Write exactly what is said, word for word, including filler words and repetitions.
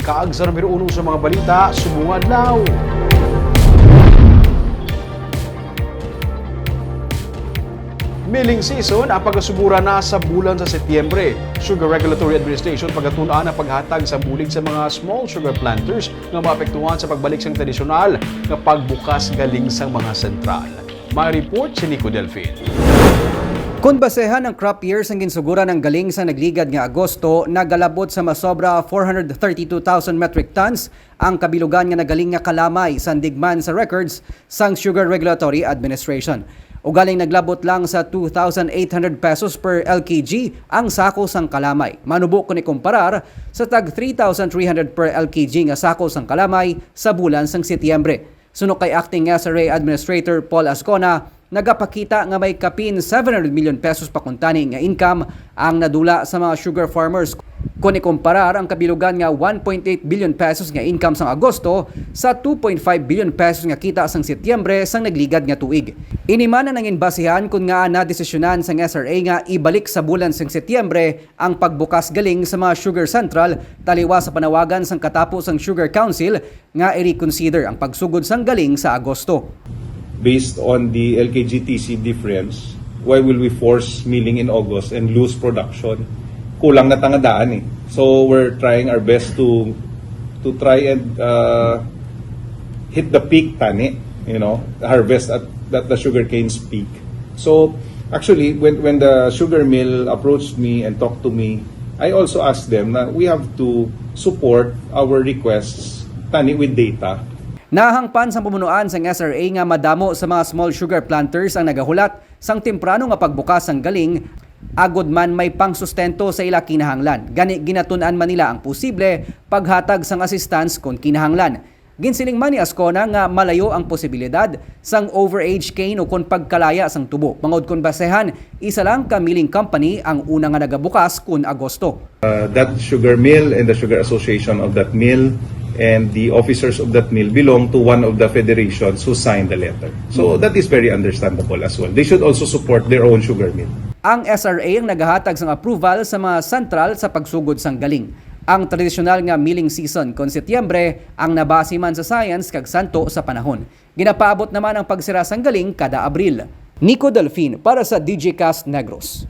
Kaag sa numero uno sa mga balita, subong adlaw. Milling season ang pagasugura na sa bulan sa Setyembre. Sugar Regulatory Administration pagatun-an ang paghatag sa bulig sa mga small sugar planters nga maapektuhan sa pagbalik sang tradisyonal nga pagbukas galing sang mga sentral. May report si Nico Delfin. Kon basehan ang crop year sang ginsugura ng galing sa nagligad nga Agosto, nagalabot sa masobra four hundred thirty-two thousand metric tons ang kabilugan nga nagaling nga kalamay, sandig man sa records sang Sugar Regulatory Administration. Ugaling naglabot lang sa two thousand eight hundred pesos per L K G ang sako sang kalamay, manubo kon ikumparar sa tag three thousand three hundred per L K G nga sako sang kalamay sa bulan sang Setyembre. Suno kay Acting S R A Administrator Paul Ascona, nagapakita nga may kapin seven hundred million pesos pa kuntani nga income ang nadula sa mga sugar farmers kon ikumparar ang kabilugan nga one point eight billion pesos nga income sang Agosto sa two point five billion pesos nga kita sang Setyembre sang nagligad nga tuig. Ini man ang nangin basihan kon ngaa nadesisyonan sang S R A nga ibalik sa bulan sang Setyembre ang pagbukas galing sa mga sugar central taliwa sa panawagan sang katapo sang Sugar Council nga i-reconsider ang pagsugod sang galing sa Agosto. Based on the L K G T C difference, why will we force milling in August and lose production? Kulang na ta nga daan eh. So we're trying our best to to try and uh, hit the peak tani, you know, harvest at, at the sugarcane's peak. So actually, when when the sugar mill approached me and talked to me, I also asked them na we have to support our requests tani with data. Nahangpan sang pamunuan sang S R A nga madamo sa mga small sugar planters ang nagahulat sang temprano nga pagbukas sang galing, agod man may pangsustento sa ila kinahanglan. Gani, ginatun-an man nila ang posible paghatag sang assistance kon kinahanglan. Ginsiling man ni Ascona nga malayo ang posibilidad sang overage cane ukon pagkalaya sang tubo, bangod kon basehan isa lang ka milling company ang una nga nagabukas kon Agosto. Uh, that sugar mill and the sugar association of that mill and the officers of that mill belong to one of the federations who signed the letter. So that is very understandable as well. They should also support their own sugar mill. Ang S R A ang nagahatag sang approval sa mga sentral sa pagsugod sang galing. Ang tradisyonal nga milling season kon Setyembre ang nabase man sa science kag santo sa panahon. Ginapaabot naman ang pagsira sang galing kada Abril. Nico Delfin para sa D J Cast Negros.